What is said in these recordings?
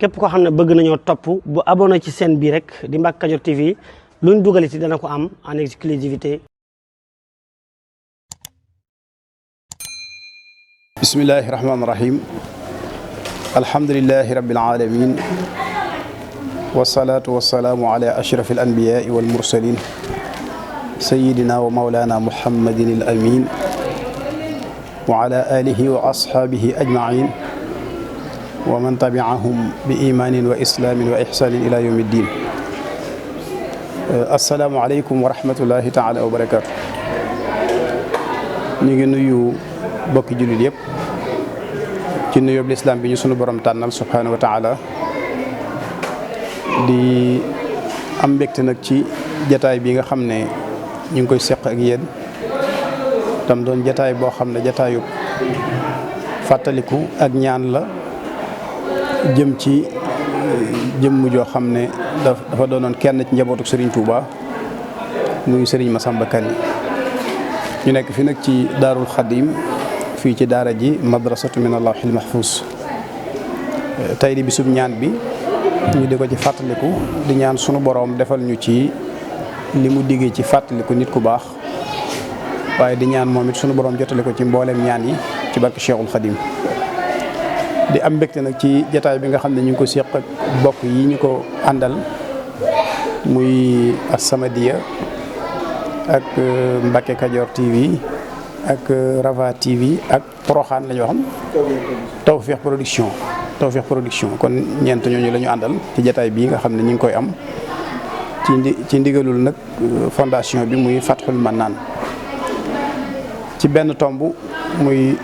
képp koo xam ne bëgg nañoo topp bu abonné ci chaîne bi rek di Mbacke Kadior TV luñ dugaliti dana ko am en exclusivité. bismillahi rahmaani rahim. alhamdulillahi rabbil alamin. wasalaatu wasalaamu ala ashrafil anbiyaai wal mursalin. sayyidina wa mawlana muhammadin al amin. wa ala alihi wa ashaabihi ajmain. wa man tabiahum bi imaanin wa islaamin wa ihsaanin ila yawmi ddin. assalaamu aleykum wa rahmatullahi taala wa barakaatu. ñu ngi nuyu bokki jullit yëpp ci nuyoob lislaam bi ñu sunu borom tànnal subhaanahu wa taala. di am mbégte nag ci jataay bi nga xam ne ñu ngi koy seq ak yéen tam doon jataay boo xam ne jataayu fàttaliku ak ñaan la jëm ci jëmm joo xam ne dafa doonoon kenn ci njabootu Serigne Touba muy Serigne Massamba Kanni ñu nekk fi nag ci Daarul Xadim fii ci daara ji madrasatu min allahil mahfuz. tey di bisub ñaan bi ñu di ko ci fàttaliku di ñaan sunu boroom defal ñu ci li mu diggee ci fàttaliku nit ku baax waaye di ñaan moom it sunu boroom jotale ko ci mbooleem ñaan yi ci barke Cheikhul Khadim. di am mbégte nag ci jataay bi nga xam ne ñu ngi ko séq ak bokk yi ñu ko àndal muy As-Samadiyya ak Mbacke Kadior TV ak Rava TV ak Porokhane la ñu xam Tawfekh Production kon ñeent ñooñu la ñu àndal ci jataay bii nga xam ne ñu ngi koy am ci ndigalul nag fondation bi muy Fathul Mannan ci benn tomb muy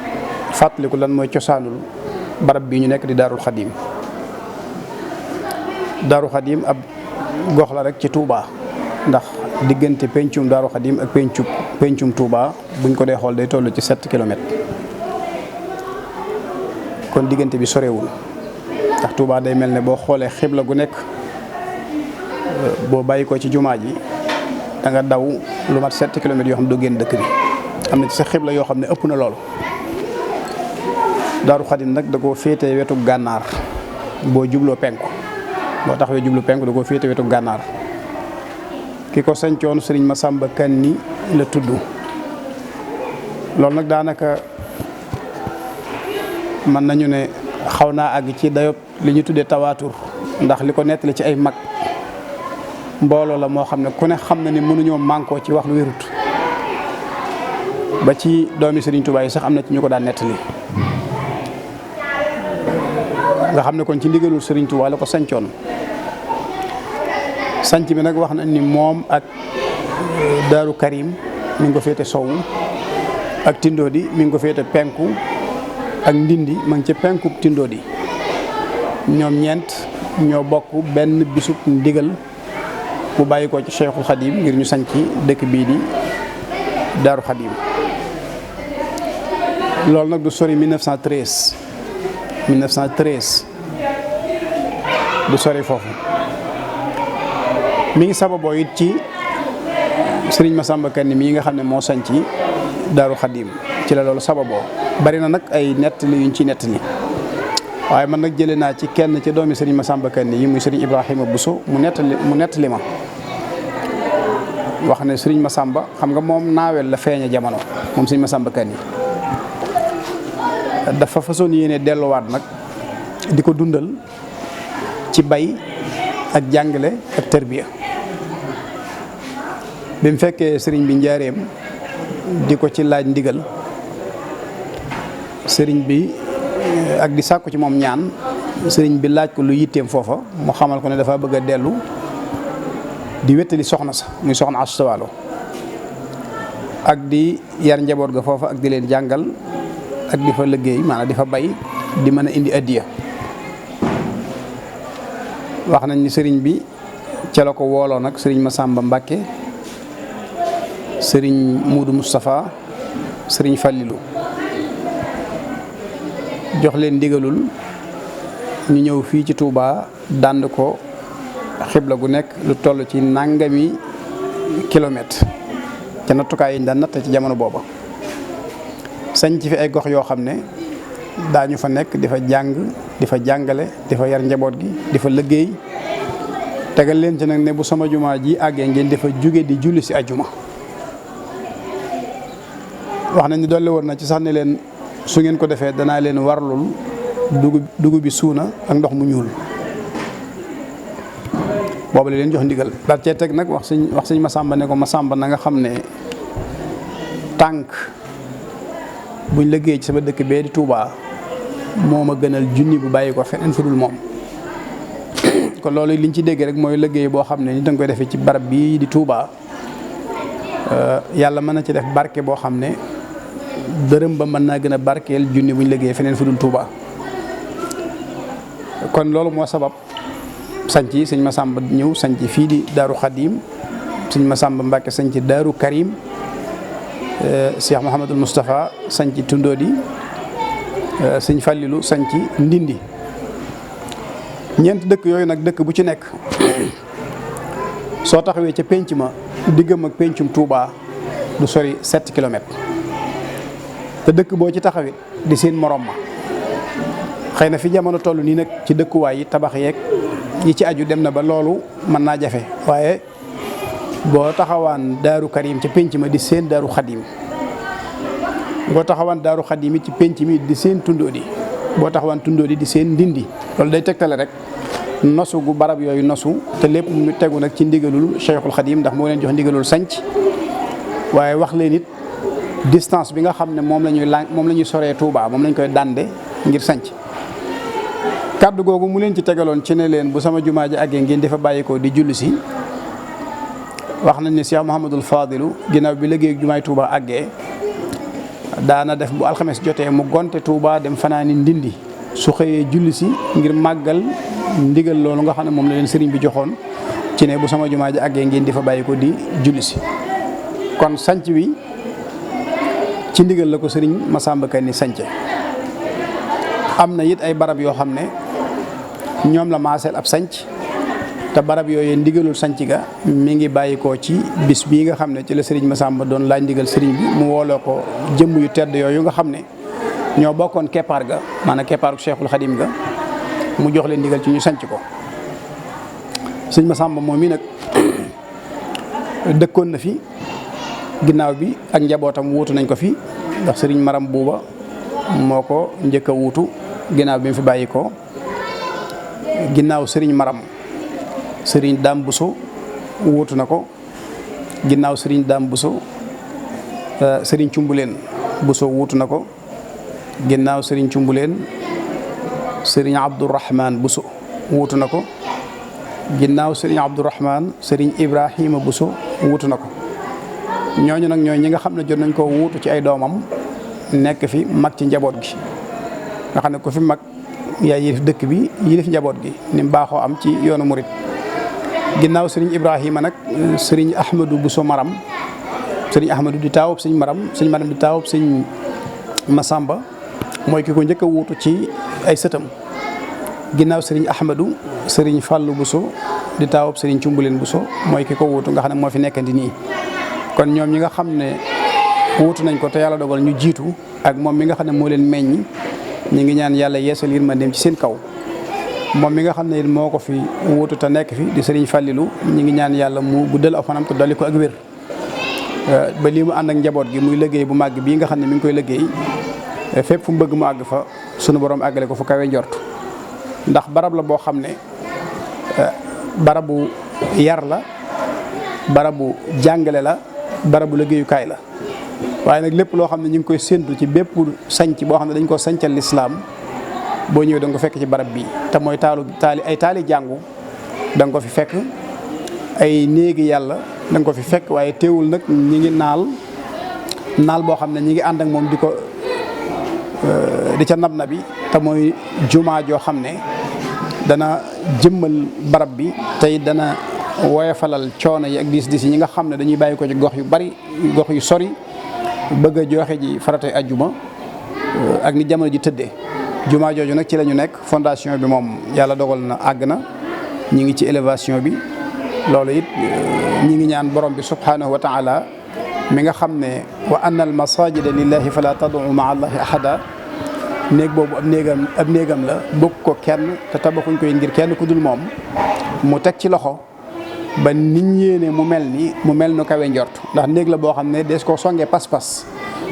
fàttaliku lan mooy cosaanul barab bi ñu nekk di Daarul Xadim. Daarul Xadim ab gox la rek ci Touba ndax diggante pencum Daarul Xadim ak pencum Touba buñ ko dee xool day toll ci 7 kilomètres kon diggante bi sorewul ndax Touba day mel ne boo xoolee xibla gu nekk boo bàyyi ko ci jumaa ji da nga daw lu mat 7 kilomètres yoo xam ne doo génn dëkk bi am na ci sa xibla yoo xam ne ëpp na loolu. Daaru Xadim nag da koo féete wetu gànnaar boo jubloo penku boo taxawee jublu penku da koo féete wetu gànnaar ki ko sancoon Sëriñ Massamba Kanni la tudd. loolu nag daanaka mën nañu ne xaw naa àgg ci dayob li ñu tuddee tawaatur ndax li ko nettali ci ay mag mbooloo la moo xam ne ku ne xam na ni mënuñoo mànkoo ci wax lu wérut ba ci doomi Sëriñ Tuubaa yi sax am na ci ñu ko daan nettali. nga xam ne kon ci ndigalul Serigne Touba la ko sancoon sanc bi nag wax nañ ni moom ak Daaru Karim mi ngi ko féete sowu ak Tindodi mi ngi ko féete penku ak Ndindi ma ngi ci penku Tindodi ñoom ñeent ñoo bokk benn bisub ndigal bu bàyyi ko ci Cheikhul Khadim ngir ñu sanc dëkk bii di Daaru Khadim. loolu nag du sori 1913 du sori foofu mi ngi sababoo it ci Serigne Massamba Kanni mii nga xam ne moo sañ ci Daaru Xadim ci la loolu sababoo bari na nag ay nettali yuñ ci nettali waaye man nag jëlee naa ci kenn ci doomi Serigne Massamba Kanni yi muy Serigne Ibrahima Bousso mu nettali ma wax ne Serigne Massamba xam nga moom naawel la feeña jamono moom Serigne Massamba Kanni dafa façon yéene delluwaat nag di ko dundal ci bay ak jàngale ak tërbiya bi mu fekkee sëriñ bi njaareem di ko ci laaj ndigal sëriñ bi ak di sàkku ci moom ñaan sëriñ bi laaj ko lu yitteem foofa mu xamal ko ne dafa bëgg a dellu di wettali soxna sa muy soxna Asta Walo ak di yar njaboot ga foofa ak di leen jàngal ak di fa liggéey maanaam di fa bay di mën a indi addiya wax nañ ni sëriñ bi ca la ko wooloo nag sëriñ Massamba Mbacke sëriñ Moudou Moustapha sëriñ Fallilou jox leen ndigalul ñu ñëw fii ci Touba dànd ko xibla gu nekk lu toll ci nangami kilomètre ca nattukaay yi ñu daan natt ci jamono booba sañ ci fi ay gox yoo xam ne daañu fa nekk di fa jàng di fa jàngale di fa yar njaboot gi di fa liggéey tegal leen ci nag ne bu sama jumaa ji àggee ngeen dafa jóge di julli si ajjuma wax nañ ni dolli woon na ci sax ne leen su ngeen ko defee danaa leen warlul dugub bi suuna ak ndox mu ñuul boobu la leen jox ndigal daal cee teg nag wax sëñ Masamba ne ko Masamba na nga xam ne tànk buñ liggéey ci sama dëkk bee di Touba moo ma gënal junni bu bàyyi ko feneen fu dul moom kon loolu liñ ci dégg rek mooy liggéey boo xam ne ni danga koy defee ci barab bii di Touba yàlla mën na ci def barke boo xam ne dërëm ba mën naa gën a barkeel junni buñ liggéey feneen fu dul Touba kon loolu moo sabab sanc yi sëñ Masamba ñëw sanc fii di Daaru Xadim sëñ Masamba Mbàkke sanc Daaru Karim Cheikh Mouhamadul Moustapha sanc Tundóodi sëñ Fallilu sanc Ndindi ñeent dëkk yooyu nag dëkk bu ci nekk soo taxawee ca pénc ma diggam ak péncum Touba du sori 7 kilomètres te dëkk boo ci taxawit di seen morom ma xëy na fi jamono toll nii nag ci dëkkuwaay yi tabax yeeg yi ci aju dem na ba loolu mën naa jafe waaye boo taxawaan Daaru Karim ci pénc ma di seen Daaru Xadim boo taxawaan Daaru Xadim it ci pénc mi di seen Tundóodi boo taxawaan Tundóodi di seen Ndindi loolu day tegtale rek nosu gu barab yooyu nosu te lépp mu tegu nag ci ndigalul Cheikhul Xadim ndax moo leen jox ndigalul sanc waaye wax leen it distance bi nga xam ne moom la ñuy soree Touba moom lañ koy dande ngir sanc kàddu googu mu leen ci tegaloon ci ne leen bu sama jumaa ji àggee ngeen dafa bàyyi ko di julli si wax nañ ne Cheikh Mouhamadul Fadilu ginnaaw bi liggéey jumaay Touba àggee daana def bu alxames jotee mu gonte Touba dem fanaani Ndindi su xëyee julli si ngir màggal ndigal loolu nga xam ne moom la leen sëriñ bi joxoon ci ne bu sama jumaa ji àggee ngeen di fa bàyyi ko di julli si kon sanc wi ci ndigal la ko sëriñ Masamba Kanni sance am na it ay barab yoo xam ne ñoom la maaseel ab sanc te barab yooyu ndigalul sanc ga mi ngi bàyyi ko ci bis bii nga xam ne ci la sëriñ Masamba doon laaj ndigal sëriñ bi mu wooloo ko jëmm yu tedd yooyu nga xam ne ñoo bokkoon keppaar ga maanaam keppaaru Cheikhul Khadim ga mu jox leen ndigal ci ñu sanc ko sëñ Masamba moom mi nag dëkkoon na fi ginnaaw bi ak njabootam wuutu nañ ko fi ndax sëriñ Maram Buuba moo ko njëkk a wuutu ginnaaw bi mu fi bàyyi ko ginnaaw sëriñ Maram sëriñ Daam Buso wuutu na ko ginnaaw sëriñ Daam Buso sëriñ Cumbuleen Buso wuutu na ko ginnaaw sëriñ Cumbuleen sëriñ Abdourahman Buso wuutu na ko ginnaaw sëriñ Abdourahman sëriñ Ibrahima Buso wuutu na ko ñooñu nag ñooy ñi nga xam ne jot nañ koo wuutu ci ay doomam nekk fi mag ci njaboot gi nga xam ne ku fi mag yaay yilif dëkk bi yilif njaboot gi ni mu baaxoo am ci yoonu murit ginnaaw sëriñ Ibrahima nag sëriñ Ahmadou Bousso Maram sëriñ Ahmadou di taawub sëriñ Maram di taawub sëriñ Masamba mooy ki ko njëkk a wuutu ci ay sëtam ginnaaw sëriñ Ahmadou sëriñ Fallou Bousso di taawub sëriñ Cumbuleen Bousso mooy ki ko wuutu nga xam ne moo fi nekkandi nii kon ñoom ñi nga xam ne wuutu nañ ko te yàlla dogal ñu jiitu ak moom mi nga xam ne moo leen meññ ñu ngi ñaan yàlla yeesal yërmandeem ci seen kaw moom mi nga xam ne moo ko fi wuutu te nekk fi di sëriñ Fallilu ñu ngi ñaan yàlla mu guddal aw fanam te dolli ko ak wér ba lii mu ànd ak njaboot gi muy liggéey bu màgg bii nga xam ne mi ngi koy liggéey fépp fu mu bëgg mu àgg fa sunu borom àggale ko fu kawe njort ndax barab la boo xam ne barabu yar la barabu jàngale la barabu liggéeyukaay la waaye nag lépp loo xam ne ñu ngi koy séntu ci bépp sanc boo xam ne dañ ko sancal lislaam boo ñëwee da nga ko fekk ci barab bi te mooy taali jàngu da nga ko fi fekk ay néegi yàlla da nga ko fi fekk waaye teewul nag ñi ngi naal boo xam ne ñi ngi ànd ak moom di ca nab na bi te mooy jumaa joo xam ne dana jëmmal barab bi tey dana woyofalal coono yi ak diis yi ñi nga xam ne dañuy bàyyi ko ci gox yu bari gox yu sori bëgg a joxe ji faratay ajjuma ak ni jamono ji tëddee jumaa jooju nag ci la ñu nekk fondation bi moom yàlla dogal na àgg na ñi ngi ci élévation bi loolu it ñi ngi ñaan borom bi subhanahu wa taala mi nga xam ne wa anna al masajida lillahi fala tad'u ma'a allahi ahada néeg boobu ab néegam la bëgg ko kenn te tabaxuñ koy ngir kenn ku dul moom mu teg ci loxo ba niñ yéene mu mel nu kawe njort ndax néeg la boo xam ne des koo songee pas-pas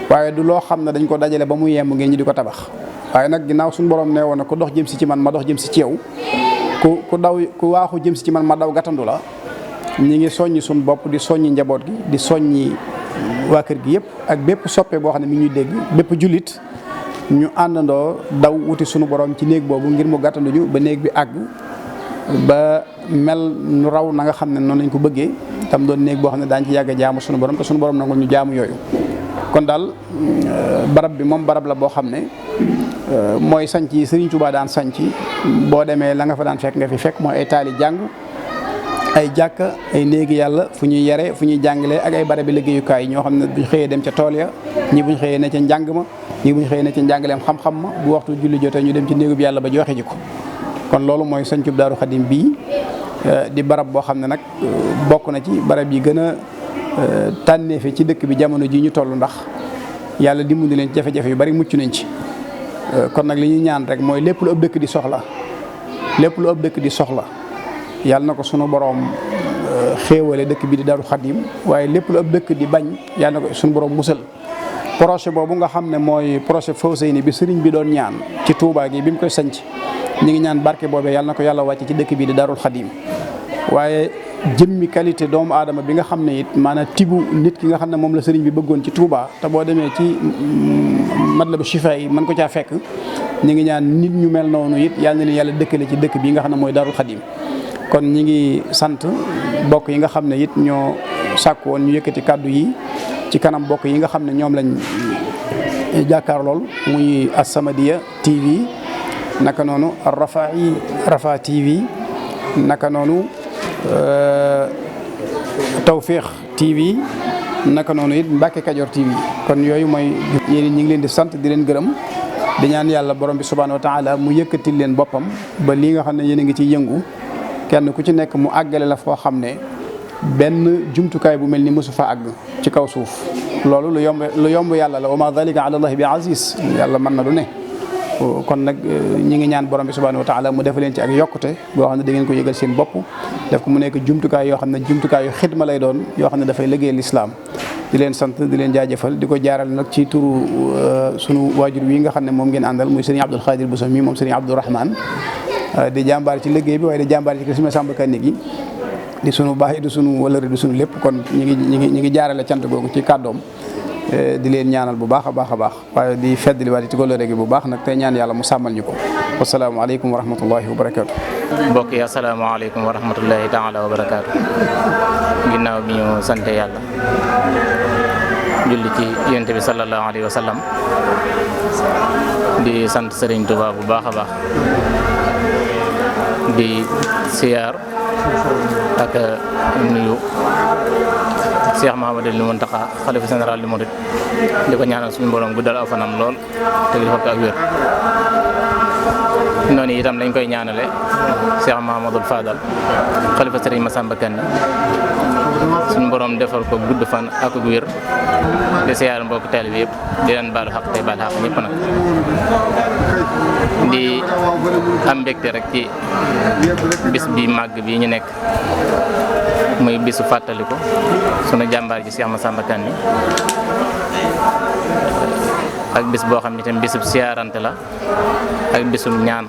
waaye du loo xam ne dañ ko dajale ba mu yemb ngeen ñi di ko tabax waaye nag ginnaaw suñu borom nee woon na ku dox jëm si ci man ma dox jëm si ci yow ku waaxu jëm si ci man ma daw gàttandu la ñi ngi soññi suñu bopp di soññi njaboot gi di soññi waa kër gi yëpp ak bépp soppe boo xam ne mi ñuy dégg bépp jullit ñu àndandoo daw wuti suñu borom ci néeg boobu ngir mu gàttanduñu ba néeg bi àgg ba mel nu raw na nga xam ne noonu lañ ko bëggee tam doon néeg boo xam ne daañu ci yàgg a jaamu suñu borom te suñu borom nangul ñu jaamu yooyu. kon daal barab bi moom barab la boo xam ne mooy sanc yi Serigne Touba daan sanc boo demee la nga fa daan fekk nga fi fekk mooy ay taali jàng ay jàkka ay néegi yàlla fu ñuy yare fu ñuy jàngalee ak ay barabi liggéeyukaay yi ñoo xam ne buñ xëyee dem ca tool ya ñi buñ xëyee ne ca njàng ma ñi buñ xëyee ne ca njàngaleem xam-xam ma bu waxtu julli jotee ñu dem ci néegub yàlla ba joxe ji ko kon loolu mooy sancub Daaru Xadim bii di barab boo xam ne nag bokk na ci barab yi gën a tànneefe ci dëkk bi jamono ji ñu toll ndax yàlla dimbali leen ci jafe-jafe yu bari mucc nañ ci kon nag li ñuy ñaan rek mooy lépp lu ëpp dëkk di soxla yàlla na ko sunu borom xéewale dëkk bi di Daaru Xadim waaye lépp lu ëpp dëkk di bañ yàlla na ko sunu borom musal projet boobu nga xam ne mooy projet Fawzeyni bi sëriñ bi doon ñaan ci Touba gi bi mu koy sanc ñi ngi ñaan barke boobee yàlla na ko yàlla wàcce ci dëkk bi di Daaru Xadim waaye jëmmi qualité doomu aadama bi nga xam ne it maanaam tibu nit ki nga xam ne moom la sëriñ bi bëggoon ci Touba te boo demee ci Matlabu Chifa yi mën ko caa fekk ñi ngi ñaan nit ñu mel noonu it yàlla na leen yàlla dëkkale ci dëkk bi nga xam ne mooy Daaru Xadim kon ñi ngi sant bokk yi nga xam ne it ñoo sàkk woon ñu yëkkati kàddu yi ci kanam bokk yi nga xam ne ñoom lañ jàkkaar lool muy As-Samadiyya TV naka noonu Rafa TV naka noonu Tawfekh TV naka noonu it Mbacke Kajoor TV kon yooyu mooy yéen ñi ngi leen di sant di leen gërëm di ñaan yàlla borom bi subhanahu wa taala mu yëkkatil leen boppam ba lii nga xam ne yéen a ngi ciy yëngu kenn ku ci nekk mu àggale la foo xam ne benn jumtukaay bu mel ni mosu fa àgg ci kaw suuf loolu lu yomb yàlla la wa ma dalika ala allahi bi aziz yàlla mën na lu ne kon nag ñi ngi ñaan borom bi subhanahu wa taala mu def leen ci ak yokkute boo xam ne da ngeen ko yëgal seen bopp def ko mu nekk jumtukaay yoo xam ne jumtukaay yu xidma lay doon yoo xam ne dafay liggéeyal lislaam di leen sant di leen jaajëfal di ko jaaral nag ci turu sunu waajur wi nga xam ne moom ngeen àndal muy sëriñ Abdul Xaadir Bousso mi moom sëriñ Abdou Rahman di jàmbaar ci liggéey bi waaye di jàmbaar ci kër Sëriñ Samba Kanni gi di sunu baax di sunu wëlëri di sunu lépp kon ñi ngi jaarale cant googu ci kàddoom di leen ñaanal bu baax a baax a baax waaye di feddali waat ci kóllëre gi bu baax nag tey ñaan yàlla mu sàmmal ñu ko wasalaamaaleykum wa rahmatullahi wa barakaatu. mbokk yi asalaamaaleykum wa rahmatullahi taala wa barakaatu. ginnaaw bi ñu sante yàlla julli ci yonent bi sallallahu alayhi wa sallam di sant Serigne Touba bu baax a baax di siyaar ak nuyu Cheikh Mouhamadou Mountakha xalifa général di Mouride di ko ñaanal suñu borom guddal aw fanam lool te defal ko ak wér noonu itam lañ koy ñaanale Cheikh Mouhamadou Fadal xalifa Serigne Massamba Kanni suñu borom defal ko gudd fan ak wér di siyaar mbokk teel bi yëpp di leen baalu xaq tey baal xaq ñëpp nag di am mbégte rek ci bis bi màgg bi ñu nekk muy bisu fàttaliku sunu jàmbaar ji Cheikh Massamba Kanni ak bis boo xam ne tam bisub siyaarante la ak bisum ñaan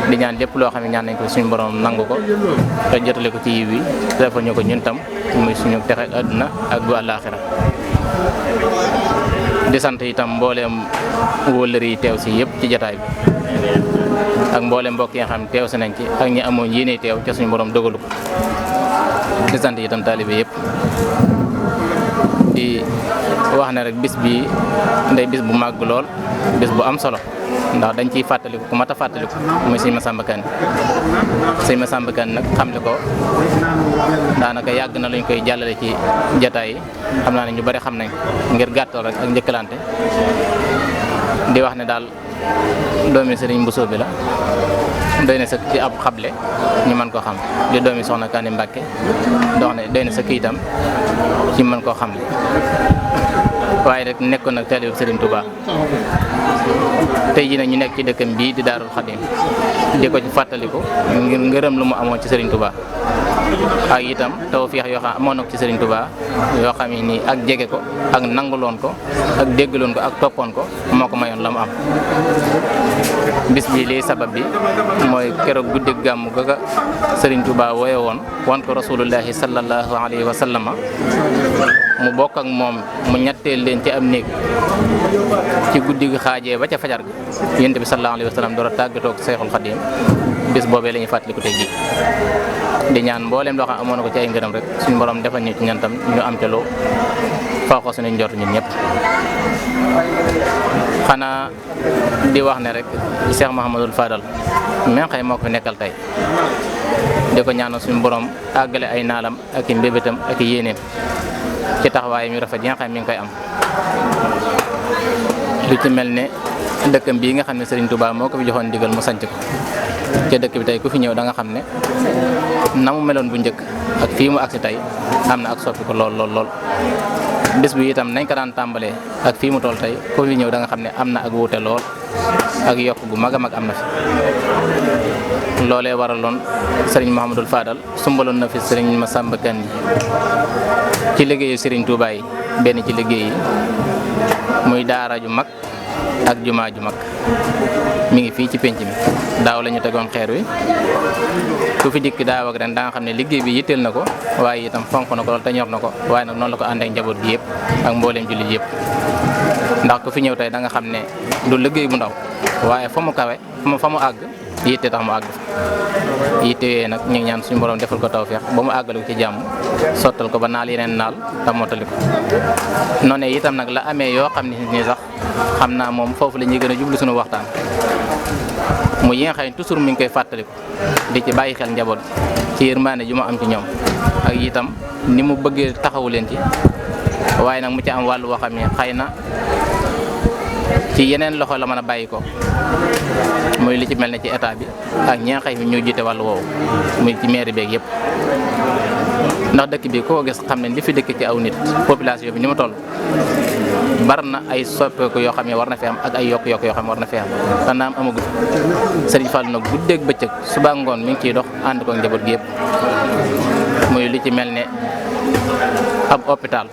di ñaan lépp loo xam ne ñaan nañ ko suñu borom nangu ko te jotale ko ci yiw wi defal ñu ko ñun tam muy suñu texe àdduna ak bu àllaaxira di sant itam mbooleem wóllëri yi teew si yëpp ci jataay bi ak mbooleem mbokk yi nga xam ne teew si nañ ci ak ñi amoon yéene teew ca suñu borom dogalu ko di sant itam taalibe yëpp di wax ne rek bis bi ndey bis bu màgg lool bis bu am solo ndax dañ ciy fàttaliku ku mat a fàttaliku muy sëñ Massamba Kanni sëñ Massamba Kanni nag xam ne ko daanaka yàgg na luñ koy jàllale ci jataay yi xam naa ne ñu bari xam nañ ngir gàttal rek ak njëkkalante di wax ne daal doomi sëriñ Bousso bi la doy na sa ci ab xable ñu mën koo xam di doomi soxna Kanni Mbàkke dox ne doy na sa kiitam ci mën koo xamle waaye rek nekkoon nag taalibe Serigne Touba tey jii nag ñu nekk ci dëkkam bii di Daarul Xadim di ko ci fàttaliku ngir ngërëm lu mu amoon ci Serigne Touba ak itam tawfeex yoo xam amoon na ko ci Serigne Touba yoo xam ne nii ak jege ko ak nanguloon ko ak déggaloon ko ak toppoon ko moo ko mayoon la mu am. bis bi lii sabab bi mooy keroog guddi gàmmu ga Serigne Touba woye woon wan ko rasulullahi sallallahu alayhi wa sallama mu bokk ak moom mu ñetteel leen ci am néeg ci guddi gi xaajee ba ca fajar gi yonent bi sallallahu alayhi wa sallam door a tàggatoo ak Seexul Xadim bis boobee la ñuy fàttaliku tey ji di ñaan mbooleem loo xam amoon na ko ci ay ngërëm rek suñu borom defal ñu ci ñantam ñu am ca loo faaxoo suñu njort ñun ñëpp. xanaa di wax ne rek Cheikh Mouhamadul Fadal men xëy moo ko fi nekkal tey di ko ñaanal suñu borom àggale ay naalam ak i mbébétam ak i yéeneem ci taxawaayam yu rafet yi nga xam mi ngi koy am. lu ci mel ne dëkkam bii nga xam ne Serigne Touba moo ko fi joxoon ndigal mu sanc ko ca dëkk bi tey ku fi ñëw da nga xam ne na mu meloon bu njëkk ak fii mu agsi tey am na ak soppi ko lool. bis bi itam nañ ko daan tàmbalee ak fii mu toll tey ku fi ñëw da nga xam ne am na ak wuute lool ak yokk gu mag a mag am na fi. loolee waraloon Serigne Mouhamadul Fadal sumbaloon na fi Serigne Massamba Kanni ci liggéeyu Serigne Touba yi benn ci liggéey yi muy daara ju mag ak jumaa ju mag mi ngi fii ci penc mi daaw la ñu tegoon xeer wi ku fi dikk daaw ak ren da nga xam ne liggéey bi yitteel na ko waaye itam fonk na ko lool te ñor na ko waaye nag noonu la ko ànd ak njaboot gi yëpp ak mbooleem jullit yëpp ndax ku fi ñëw tey da nga xam ne du liggéey bu ndaw waaye fa mu kawe fa mu àgg yitte tax mu àgg yitte yooyu nag ñu ngi ñaan suñu borom defal ko tawfeex ba mu àggale ko ci jàmm sottal ko ba naal yeneen naal te mottali ko noonu itam nag la amee yoo xam ne nii sax xam naa moom foofu la ñuy gën a jublu suñu waxtaan mu yi nga xam ne toujours mi ngi koy fàttaliku di ci bàyyi xel njaboot ci yërmaane ju ma am ci ñoom ak itam ni mu bëggee taxawu leen ci waaye nag mu ci am wàllu woo xam ne xëy na ci yeneen loxo la mën a bàyyi ko muy li ci mel ne ci état bi ak ñi nga xam ne ñoo jiite wàllu woowu muy ci mairie beeg yëpp ndax dëkk bi koo gis xam ne li fi dëkk ci aw nit population bi ni mu toll bar na ay soppeeku yoo xam ne war na fi am ak ay yokk-yokk yoo xam ne war na fi am xanaa amagut Serigne Fall nag guddeeg bëccëg suba ngoon mi ngi ciy dox ànd ko njaboot gi yëpp muy li ci mel ne ab hôpital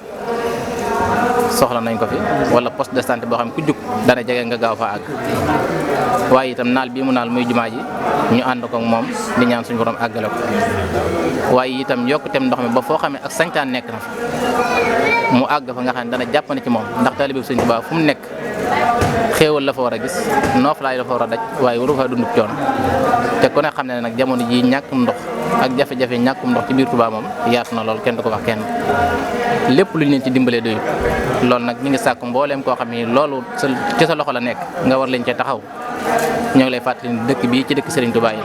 soxla nañ ko fi wala poste de santé boo xam ne ku jug dana jege nga gaaw fa àgg waaye itam naal bii mu naal muy jumaa ji ñu ànd ko moom di ñaan suñu borom àggale ko waaye itam yokkuteem ndox mi ba foo xam ne ak sañtaan nekk na fa mu àgg fa nga xam ne dana jàppane ci moom ndax taalibe bi Sëñ Tuubaa fu mu nekk xéewal la fa war a gis nooflaay la fa war a daj waaye waru fa dundub coono te ku ne xam ne nag jamono ji ñàkkum ndox ak jafe-jafe ñàkkum ndox ci biir Touba moom yaatu na lool kenn du ko wax kenn lépp lu ñu leen ci dimbalee doyul loolu nag ñu ngi sàkk mbooleem koo xam ne loolu ci sa loxo la nekk nga war leen cee taxaw ñoo ngi lay fàttali dëkk bii ci dëkk Serigne Touba yi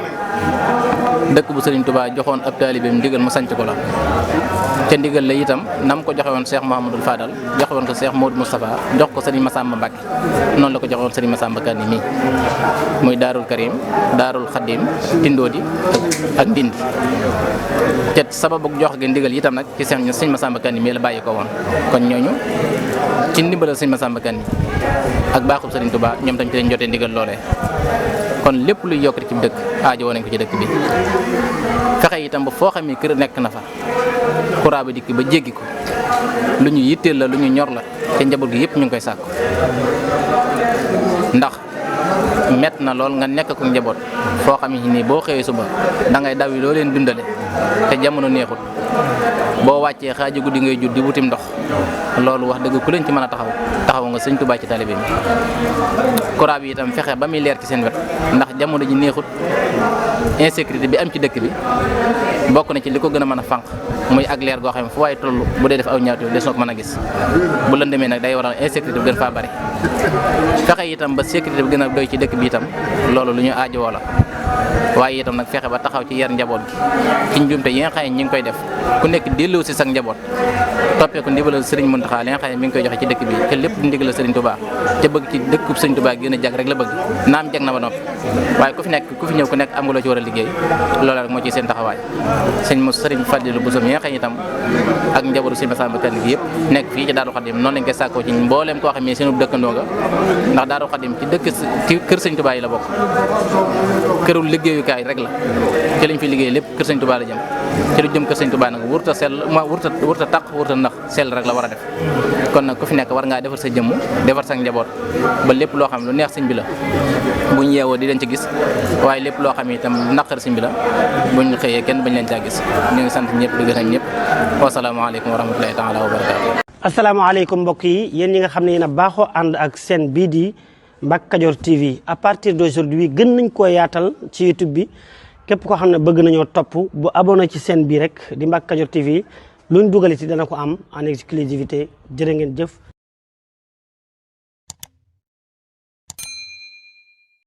dëkk bu Serigne Touba joxoon ab taalibeem ndigal mu sanc ko la ca ndigal la itam nam ko joxe woon Cheikh Mouhamadul Fadal joxe woon ko Cheikh Modou Moustapha jox ko Serigne Massamba Mbacké noonu la ko joxe woon Serigne Massamba Kanni mii muy Daarul Karim Daarul Xadim Tindoodi ak Ndindi te sababu jox gi ndigal itam nag ci Serigne Massamba Kanni mii la bàyyi ko woon kon ñooñu ci ndimbalal Serigne Massamba Kanni ak baaxub Serigne Touba ñoom tam ci lañ jotee ndigal loolee kon lépp luy yokkati ci dëkk aajo woon nañ ko ci dëkk bi fexe itam ba foo xam ne kër nekk na fa courant ba dikk ba jéggi ko lu ñu yitteel la lu ñu ñor la te njaboot gi yëpp ñu ngi koy sàkku ndax mett na lool nga nekk ko njaboot foo xam ne nii boo xëyee suba da ngay daw yi loo leen dundale te jamono neexut boo wàccee xaaju guddi ngay jur di wutim ndox loolu wax dëgg ku leen ci mën a taxaw nga Sëñ Tuubaa ci taalibe bi courant bi itam fexe ba muy leer ci seen wet ndax jamono ji neexut insécurité bi am ci dëkk bi bokk na ci li ko gën a mën a fànq muy ak leer goo xam ne fu waaye toll bu dee def aw ñaawteef des na ko mën a gis bu lëndëmee nag day waral insécurité bi gën faa bari fexe itam ba sécurité bi gën a doy ci dëkk bi itam loolu lu ñu aajowoo la waaye itam nag fexe ba taxaw ci yar njaboot gi ci njuumte yi nga xam ne ñi ngi koy def ku nekk delloo si sa njaboot toppee ko ndigalal Serigne Mountakha li nga xam ne mi ngi koy joxe ci dëkk bi te lépp di ndigalal Serigne Touba te bëgg ci dëkkub Serigne Touba gën a jag rek la bëgg naam jag na ba noppi waaye ku fi ñëw ku nekk am nga loo ci war a liggéey loolu rek moo ci seen taxawaay Serigne Fadilou Bousso mi nga xam ne itam ak njabootu Serigne Massamba Kanni gi yëpp nekk fii ci Daaru Xadim noonu lañ koy sàkkoo ci mbooleem koo xam ne seenu dëkkandoo nga ndax Daaru Xadim ci kër Serigne Touba yi la bokk këru liggéeyukaay rek la ci lañ fi liggéey lépp kër Serigne Touba la jëm ci lu jëm kër Serigne Touba nag wurta sell wurta taq wurta nax sell rek la war a def kon nag ku fi nekk war ngaa defar sa jëmm defar sa njaboot ba lépp loo xam lu neex sëñ bi la buñ yeewoo di leen ci gis waaye lépp loo xam itam lu naqar sëñ bi la buñ xëyee kenn bañ leen caa gis ñu ngi sant ñëpp di gërëm ñëpp wasalaamaaleykum wa rahmatulahi taala wa barakaatu. asalaamaaleykum mbokk yi yéen ñi nga xam ne yéen a baaxoo ànd ak seen bii di Mbacke Kadior TV à partir d'aujourd'hui gën nañ koo yaatal ci YouTube bi képp koo xam ne bëgg nañoo topp bu abonné ci seen bii rek di Mbacke Kadior TV luñ dugal ci dana ko am en exclusivité jërë ngeen jëf